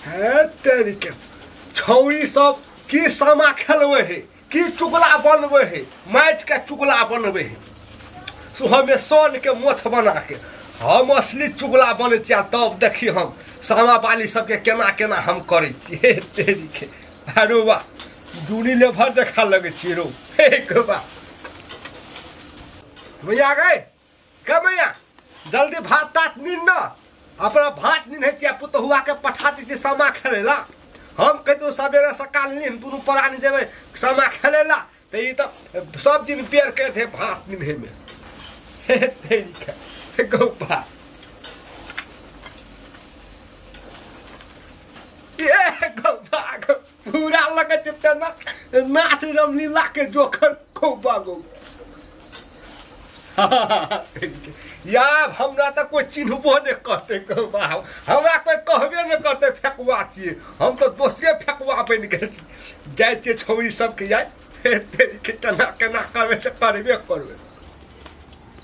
हे तेरी के छौरी सब की सामा खेलबै है की चुगला बनबै है माटि के चुगला बनबै है सुबह सन के मोथ बना के हम असली चुगला बनै छियै। तब देखी हम सामा बाली सबके केना केना हम करै छियै। तेरी के अरे वाह जूनी लेभर देखा लगै छियै रो। हे बा भैया गए के भैया जल्दी भात तात नीन न अपना भात नीन है छियै पुतहुआ के पठा दै छियै सामा खेलै ला। हम कहै सवेरे सकाल नीन दुनू प्राणी जेबै सामा खेलै ला तऽ ई तऽ सब दिन पेड़ कर दे भात नीन में। हे तेरी के गौपा ये गौपा पूरा लगै छै तेना नाच रामलीला के जोखर गौपा गौ। यार हमरा तऽ कोई चिन्हबो नहि करतै गौबा हमरा कोई कहबे नहि करतै फेकुआ छियै हम तऽ दोसरे फेकुआ बनि गेल छी। जाइ छियै छौरी सबके यार केना केना करबै से करबे करबै।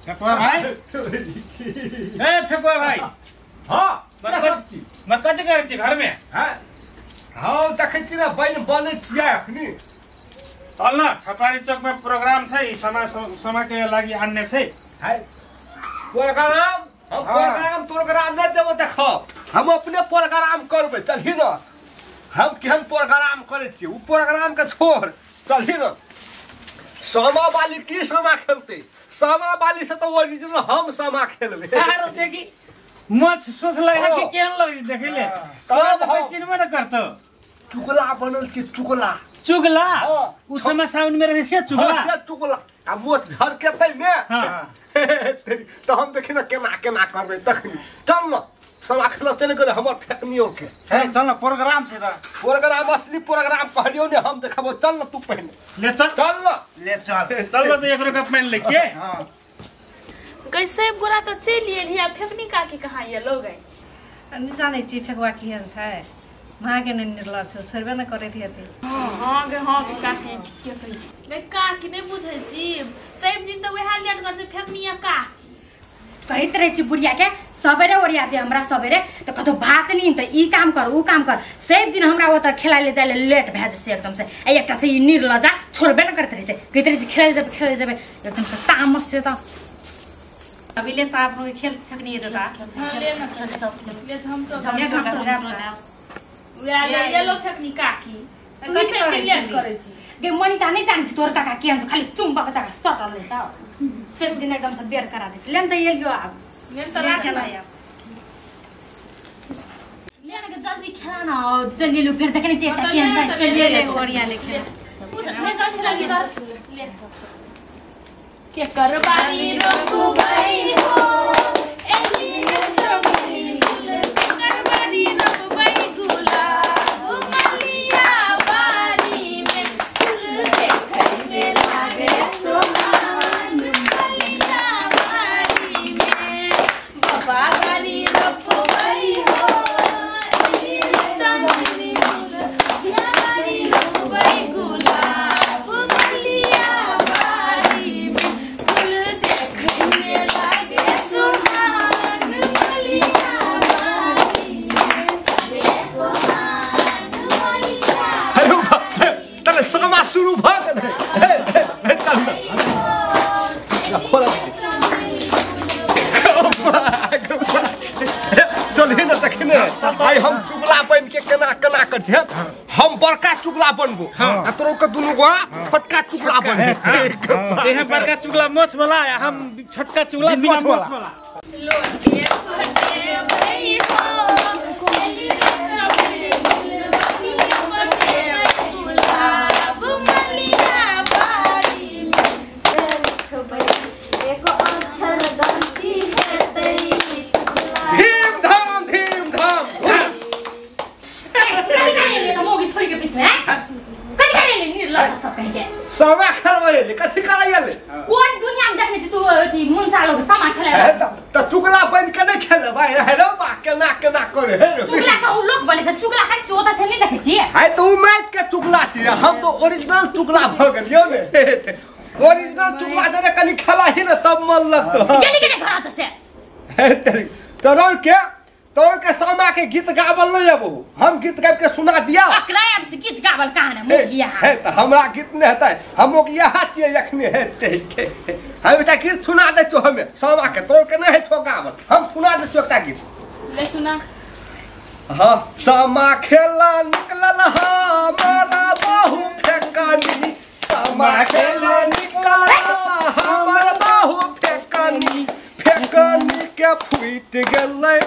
फेकुआ भाई ए फेकुआ भाई हाँ मैं कथी करै छी घरमे? हाँ देखै छी ने बनि बनै छियै अखनी। चल न छपारी चौकमा प्रोग्राम छै समय समयके लागि आन्ने छै। है प्रोग्राम हम प्रोग्राम प्रोग्राम नहि देबो देखो हम अपने प्रोग्राम करबै। चलही न हम केहन प्रोग्राम करै छियै ओ प्रोग्राम के छोड़ चलही न। सामा वाली की सामा खेलतै सामा वाली से तऽ ओरिजिनल हम सामा खेलबै। अरे देखी मछ सोच लगे कि केहन लगै देखैले तब हम चिन्हबे न करतौ। चुगला बनल छै चुगला चुगला उ समय साउन में रहे से चुगला से चुगला आ मोछ झरकेतै ने तऽ हम देखी न केना केना करबै तखनी। चल न सामा खेल चलि गेलै हमर फेकनियो के। चल न प्रोग्राम छै तऽ प्रोग्राम असली प्रोग्राम कहलियौ ने हम देखबो। चल न तू पहिने ले चल चल न ले चल चल न तऽ एक रुपया पहिन ले के। हां कैसे गोरा तऽ चलि एलियै आ फेकनी काकी कहाँ एलो गए? नहि जानै छी फेकुआ केहन छै माँ के नहि निर्लज छै छोड़बे नहि करैत हेतै। हाँ गे हाँ काकी के कहै छी गै काकी नहि बुझै छी सब दिन तऽ वएह लेट कर छै फेकनिया काकी कहैत रहै छी बुढ़िया के सबेरे ओरिया दे हमरा सबेरे तऽ कतौ भात नीन तऽ ई काम कर ऊ काम कर सब दिन हमरा ओतऽ खेलाय ले जाय ले लेट भए जेतै एकदम से। आ एकटा से ई निर्लजा छोड़बे नहि करैत रहै छै कहैत रहै छै खेलाय जेबै एकदम से तामस से तऽ अभी ले तो आप लोग खेल फेकनी देता। हां ले न खेल सब ले हम तो वएह ले येलो फेकनी काकी तू सब दिन लेट करै छी गे मनिता नहि जानै छी तोहर काका केहन छौ खाली चुम्बक जकाँ सटल रहै छौ सब दिन एकदम से बेर करा दै छै। ले न तऽ एलियो आब ले त राख ले न के जल्दी खेला न चलि एलियो फेर देखने छियै एकटा केहन छै चलि एलियो ओरिया ले खेला ले जल्दी जल्दी कर ले के करबारी रोकबै हो एली चमेली गुल करबारी रोकबै गुलाब मलिया बारी में फूल देखै में लागे सोहान मलिया बारी में बाबा बारी रोकबै हो एली चमेली गुल सिया बारी रोकबै गुलाब मलिया बारी में फूल देखै में लागे सोहान मलिया बारी में लागे सोहान मलिया। हेलो तले सामा शुरू भऽ गेलै। हे चल न चलही न देखने आइ हम चुगला बनि के केना केना कर छै हम बड़का चुगला बनबो आ तोरो के दुनू गोरा छोटका चुगला बनबे। एहे बड़का चुगला मोछ वाला आ हम छोटका चुगला बिना मोछ वाला। लोटे फटे हो एली चमेली गुल फटे गुलाब मलिया बारी में लिखबै एगो अक्षर गलती हेतै धीम धाम धीम धाम। मोगी छोड़ी के बीच में कथी करे ले निर्लज सब कहि के सामा खेलबै ले कथी करै ले कोन दुनिया में देखने छी तू अथी मुनसा लोग सामा खेलाय त चुगला बनि के नहि खेलबै हेलो बा केना केना करे हे चुगला का उ लोग बने छै चुगला का चोता छै नहि देखै छी है तऽ उ माटि के चुगला छी हम तो ओरिजिनल चुगला भऽ गेलियौ ने ओरिजिनल चुगला जरे कनि खेलाही ने तब मन लगतो। गेली के घर से हे तेरी तोरो के तोर के सामा के गीत गावल नहीं अबो हम गीत गाब के सुना दिया अकरा अब से गीत गावल कहां ने मोगिया है त हमरा गीत ने हेतै हम मोगिया छियै अखने हेतै हम एकटा गीत सुना दै छौ हमे सामा के तोर के नहीं है छौ गावल हम सुना दै छौ एकटा गीत ले सुना हां सामा खेला निकलल हमारा बाहु फेकनी सामा खेला निकलल हमारा बाहु फेकनी फेकनी के फूट गेलै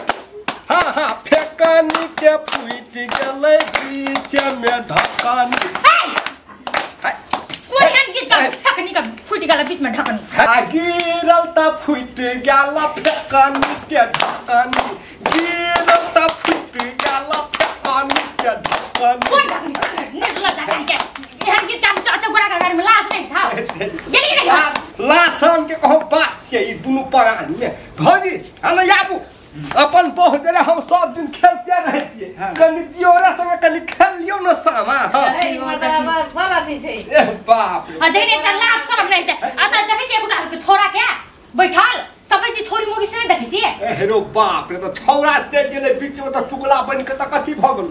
हाँ हाँ फेकनी के फूट गेलै बीच में ढकनी कोन गीत का फेकनी का फूट गेलै बीच में ढकनी आ गिरल त फूट गेल फेकनी के ढकनी गिरल त फूट गेल फेकनी के ढकनी कोन ढकनी निकल ढकनी के एहन गीत गाब चाहते गोरा का घर में लाज नहीं था गेली नहीं लाछन के कहो बात छै ई दुनू प्राणी में भौजी अन आबू अपन बहु जरे हम सब दिन खेलते रहतिए कनि दियोरा संगे कनि खेल लियो न सामा हां बड़ अथी छै ए बाप रे आ देखने त लाज शरम नहीं छै आ त देखै छियै एगोटा के छोरा के बैठल सबै चीज छोरी मोगी से नहीं देखै छियै ए रो बाप रे त छौरा चलि गेलै बीच में त चुगला बन के त कथी भ गेल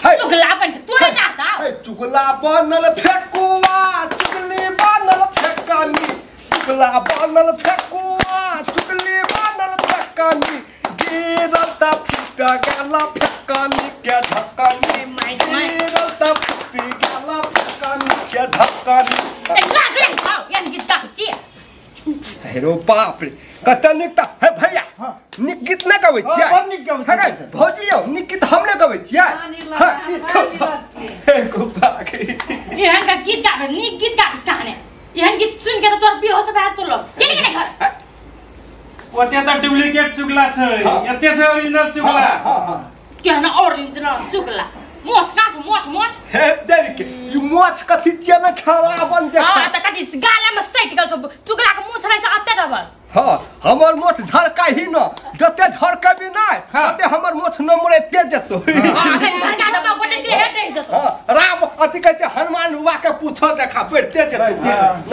हे चुगला बन के तोरे डाटा ए चुगला बनल फेकुआ चुगली बनल फेकनी चुगला बनल फेकुआ चुगली बनल फेकनी गिरल त फूट गेल फेकनी के ढकनी गिरल त फूट गेल फेकनी के ढकनी ए लाज नहीं खाओ यानी गीत गाबै छियै हेरो बाप रे कत नीक त हे भैया नीक गीत नै गबै छियै बड़ नीक गबै छियै भौजी यौ नीक गीत हम नै गबै छियै हे गुप्पा के एहन का गीत गाबै नीक गीत गाबै कहाने एहन गीत सुन के त तोर बेहोश भए तो लोग गेली के घर ओते त डुप्लीकेट चुगला छै एते छै ओरिजिनल चुगला हां केहन ओरिजिनल चुगला मोछ काछ मोछ मोछ हे देख के ई मोछ कथि छियै ने खरा बन जे हां त कथि गाला में सटि गेल छौ चुगला के मोछ रहै से अते रहल हां हमर मोछ झरका ही न जते झरकबी नै तते हमर मोछ नमरे तेज जेतो हां झरका दबा गोटे जे हेटै जेतो हां राम अथि कहै छै हनुमान बाबा के पूछो देखा पड़ते जेतो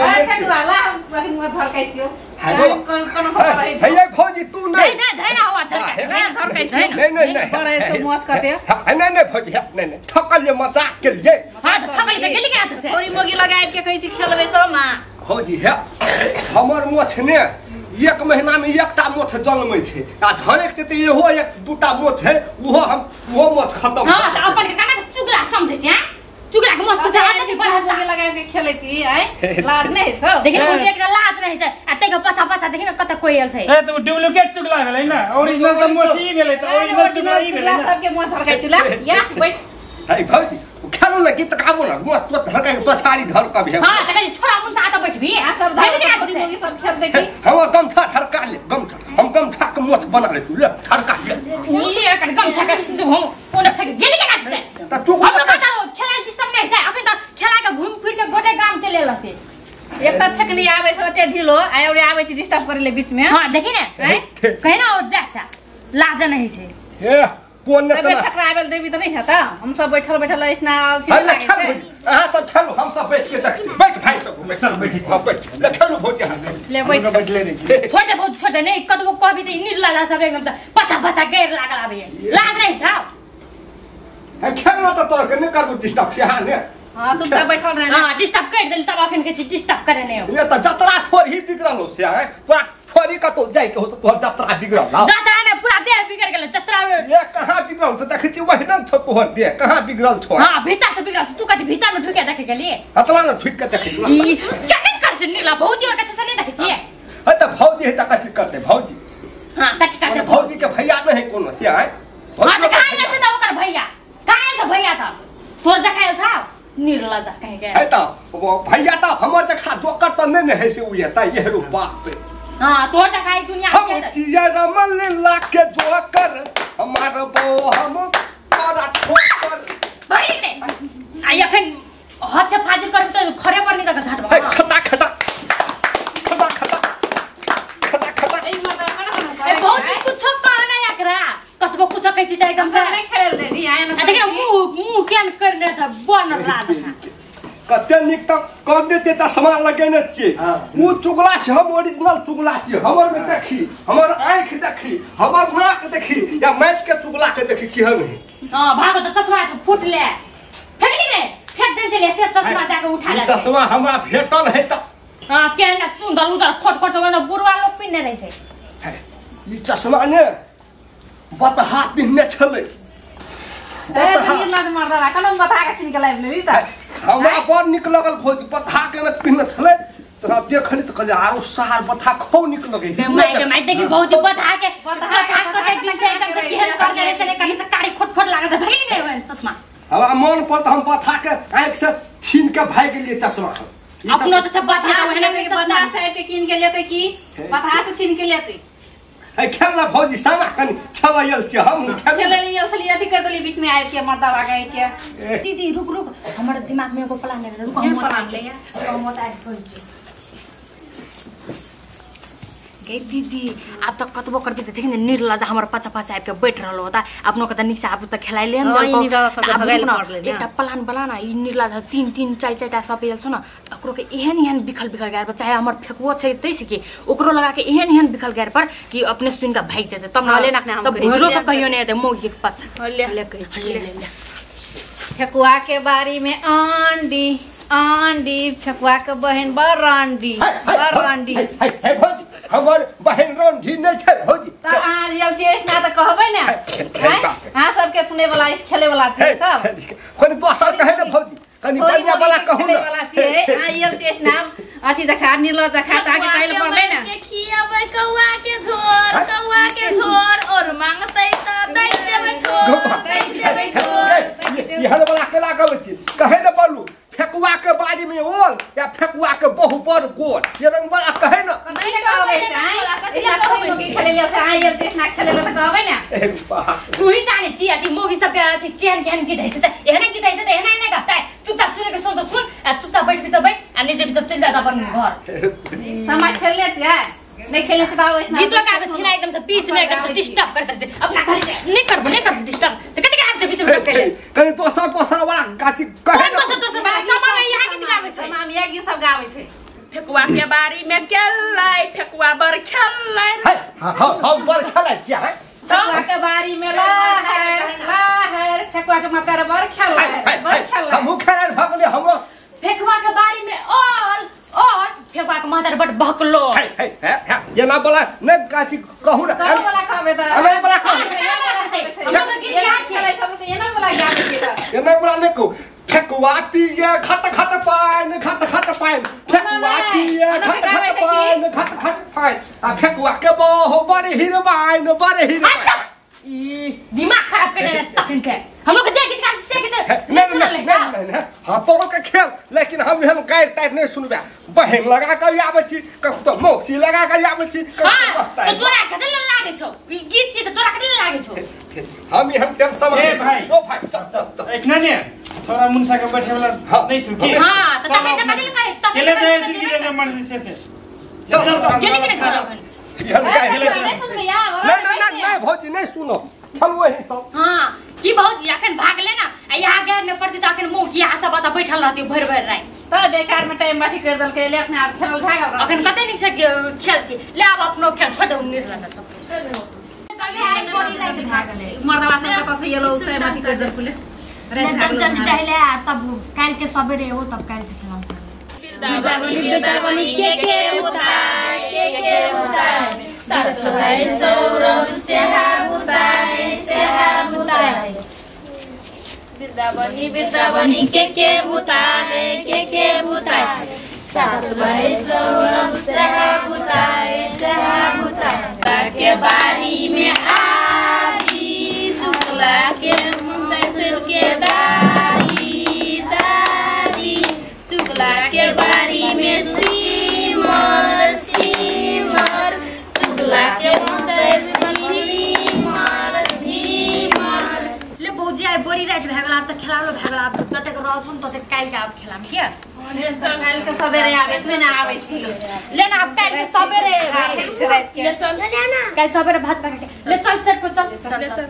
फेकुआ ला हम मोछ झरकै छियौ कोन कोन रहै छै हे भौजी तू नै नै नै हुआ झरकै झरकै नै नै नै करै तो मोछ कते नै नै भौजी नै नै ठकल जे मजाक के लिए हां त ठकल त गेली के से थोड़ी मोगी लगाइब के कहै छी खेलबै सब मा भौजी हे हमर मोछ ने एक महीना में एकटा मोछ जन्मै छै आ झरक छै त इहो एक दूटा मोछ है उहो हम उहो मोछ खत्म हां त अपन के काना चुगला समझै छै चुगला के मोछ त आदत बढ़त मोगी लगाइब के खेलै छी आइ लाज नै छौ देखिन भौजी एकरा लाज नै छै आ तै के पाछा पाछा देखिन कत कोयल छै ए त डुप्लीकेट चुगला भेलै न ओरिजिनल त मोछ ई भेलै त ओरिजिनल चुगला ई भेलै सबके मोछ झरकै चुला या बैठ हे भौजी खेलू न गीत गाबू न मोछ तो झरकै के पछाड़ी झरकब हे हां त छोरा मुन सा त बैठबी आ सब धर मोगी सब खेलतै की हमर गमछा झरका ले गमछा हम गमछा के मोछ बना ले ले झरका ले ले एकर गमछा के हम ओने फेक गेली के नाच से त चुगला हम त खेला सिस्टम नै छै अखन त खेला के घुम फिर के गोटे गाम चले लते एक त फेकनी आबै छै ओते ढिलो आ एउटा आबै छै डिस्टर्ब करे ले बीच में हां देखि ने कहि न और जा लाज नहीं छै हे कोन ने तना ठकरा आबेल देबी त नहीं हेता हम सब बैठल बैठल ऐसना आल छी अहाँ सब खेलू हम सब बैठ के देखते बैठ भाई सब बैठ बैठ सब बैठ ले खेलू भौजी अहाँ सब ले बैठ बैठले रहै छी छोड़ दे बहुत छोड़ दे नहीं कतबो कहबी त निर्लाजा सब एकदम से पता पता गैर लागल आबे लाज नहीं छौ हे खेलना त तोर के नहीं करबू डिस्टर्ब से हां ने हां तुम सब बैठल रह हां डिस्टर्ब कर देल तब अखन के डिस्टर्ब करे नहीं ये त जतरा थोड़ी बिगड़ल हो से है तोरा थोड़ी कतो जाय के हो त तोहर जतरा बिगड़ल हो जतरा ने पूरा देह बिगड़ गेल जतरा ये कहां बिगड़ल छ देखै छी वही न छ तोहर देह कहां बिगड़ल छौ हां भीतर से बिगड़ल तू कथि भीतर में ढुके देखे गेली अतला न ठुक के देखै ई केकन कर से नीला भौजी और कथे से नहीं देखै छी हे त भौजी हे त कथि करते भौजी हां कथि करते भौजी के भैया नहीं कोनो से है हां त कहां छै त ओकर भैया कहां छै भैया त तोर देखायल छ निर्लज कहे के है त भैया त हमर जखा जोकर त नै ने है से उ एता ये रो बाप रे हां तोर देखाई दुनिया हम चिया रमल ला के जोकर हमार बो हम तोरा ठोकर भाई ने आ अखन हाथ से फाजिल करब त खरे पर नहीं तक झाटबा हे खटा खटा खटा खटा खटा खटा ए मतलब ए बहुत कुछ कहना एकरा कतबो कुछ कहै छी त एकदम से नहीं खेल देबी आय न आ देखि मुंह मुंह केन करने छ बनल लाज कते नीक त कने ते चश्मा लगेने छियै उ चुगला से हम ओरिजिनल चुगला छियै। हमर में देखी, हमर आँख देखी, हमर नाक देखी या माटि के चुगला के देखी केहन है। हां भागो त चश्मा फूटले फेकली रे, फेक देन छले से चश्मा जाके उठा ले। चश्मा हमरा भेटल है त हां केहन सुंदर उधर खोट खोट सब बुढ़वा लोग पिन्ने रहै छै। ई चश्मा ने बतहा पिन्ने छलै। हमरा बड़ नीक लगल भौजी, बतहा के पिन्ने छलै त देखली त कहलियै आरो सार बतहा खौ नीक लगै। My देखी भौजी बतहा के कते दिन छै एकदम से केहन कर ले छै कनी से कारी खोट खोट लागत भागि गेलै चश्मा। हमरा मन पर त हम बतहा के आँख से छीन के भागि गेलियै चश्मा। अपनो त सब बतहा ओहने के बतहा से के कीन के लेतै की बतहा से छीन के लेतै। ए खेलला भौजी सामा कनी खेलयल छी हम खेलल छलियै अथी कर देली बीच में आबि के मर्दावा गए के। दीदी रुक रुक, हमर दिमाग में एगो प्लान है, रुक हम प्लान ले हम आबि भौजी गे। दीदी आब त कतबो करबी त देखिन निर्लज हमर पाछा पाछा आबि के बैठ रहल होता। अपनो के त नीक से आबू त खेलाइ ले हम एकटा प्लान बना ना। ई निर्लज तीन तीन चारि चारि टा सब आयल छौ न, ओकरो के एहन एहन बिखल बिखल गारि पर, चाहे हमर फेकुओ छै तै से कि ओकरो लगा के एहन एहन बिखल गारि पर कि अपने सुन के भागि जेतै तब न त भुरो के कहियो नै हेतै मौगी के पाछा। ले ले ले फेकुआ के बारी में आंडी आंडी, फेकुआ के बहन बड़ रांडी बड़ रांडी। हे भौजी हमर बहन रांडी नै छै भौजी। त अहाँ आयल छियै ना त कहबै ने, अहाँ सबके सुनै वाला खेले वाला छियै सब। कनि दोसर कहै ने भौजी, कनि बढ़िया वाला कहू ने। वाला छियै अहाँ आयल छियै ना अथी देखा निर्लज देखा त आगे कहै ल पड़लै ने। के खियाबै कौआ के झोर, कौआ के झोर और मांगतै त दै देबै ठोर, दै देबै ठोर। इहन वाला केला कहै छी कहै ने बोलू फेकुआ के बारी में ओल या फेकुआ के बहु बड़ गोल, ये रंग वाला कहे ना नहीं कहबै छै। इतना सब खेले ले छै आयल छै ना खेले ले त कहबै ना। तू ही जाने छी अथी मोगी सब के अथी केहन केहन गीत है छै, एहने गीत है छै त एहने एहने गातै। चुपचाप सुने के सुन त सुन आ चुपचाप बैठ भी त बैठ आ नहीं जेबी त चलि जा अपन घर। समय खेलने छै नहीं खेलने छै त आबै गीतो का खिला एकदम से बीच में एकदम से डिस्टर्ब करत छै। अपना घर नहीं करबो नहीं करबो डिस्टर्ब त कते के आबि बीच में टपके कनि दोसर दोसर वाला गाची कहे ना। दोसर दोसर वाला समा में यहाँ गीत गाबै छै, समा में गीत सब गाबै छै। फेकुआ के बारी में खेलै फेकुआ बड़ खेलै। हां हम बड़ खेलै छियै। फेकुआ के बारी में लहर लहर, फेकुआ के मकर बड़ खेलै बड़ खेलै। हमहु खेलै भगले हमरो फेकुआ के बारी में ओल और फेकुआ के मादर बड़ भकलो। हे हे हे एना बोला नै गाची कहू ना, एना बोला कहबे त एना बोला कहू हम गीत गा खेलै सब के एना बोला गाबै छै त एना बोला नै कहू। फेकुआ पिए खट खट पान खट खट पान, फेकुआ पिए खट खट पान खट खट पान आ फेकुआ के बहु बड़ हिरवाइन बड़ हिरवाइन। ई दिमाग खराब कर देले तखन से हम लोग जे गीत गाबै से गीत नहीं नहीं नहीं नहीं। हां तोरो के खेल, लेकिन हम एहन गारि तारि नहीं सुनबे। बहन लगा के आबै छी कहू त मौसी लगा के आबै छी कहू त तोरा कते लागे छौ ई गीत छी त तोरा कते लागे छौ। हम एहन टेंशन ए भाई ओ भाई चल चल चल एकना ने छोरा मुनसा के बैठे वाला नहीं छु की। हां त तखन त कते कहे केले दे सुन के जे मर्जी से से चल चल गेली कि नहीं छोरा एहन गारि नहीं सुनबे या नहीं नहीं नहीं भौजी नहीं सुनो खेलबै ही सब। हां की भौजी अखन भागले ना आ यहाँ गैर ने पड़ती त अखन मौगी यहाँ सब बता बैठल रहती भरि भरि राति त बेकार में टाइम बाथी कर देलकै ले अपने आप खेलल भागल अखन कते नीक से खेलती ले आब अपनो खेल छोड़ निर्लज सब मर्दवा सब कतौ से येलो टाइम बाथी कर देलकै ले जल्दी जल्दी टहले आ तब काल के सवेरे हो तब काल से खेलाम। बिरदावली के उताय के उताय सात भाई सौरभ सेहा बुताय सेहा बुताय। बिरदावली बिरदावली के बुताय के बुताय सात भाई सौरभ सेहा बुताय सेहा बुताय। के बारी में आदि चुकला के मुंडे के दाई दादी चुगला के बारी में सीमर सीमर चुगला के मुंडे धीमर धीमर। ले भौजी आइ बड़ी राति भए गेल, आब त खेलालो भए गेल, आब जतेक रहल छौ ततेक काल्हि के आब खेलाम किया चल काल्हि के सबेरे आबे तू ना आबै छी ले ना, आब काल्हि के सबेरे ले चल काल्हि सबेरे भात पका के ले चल सर को चल ले चल।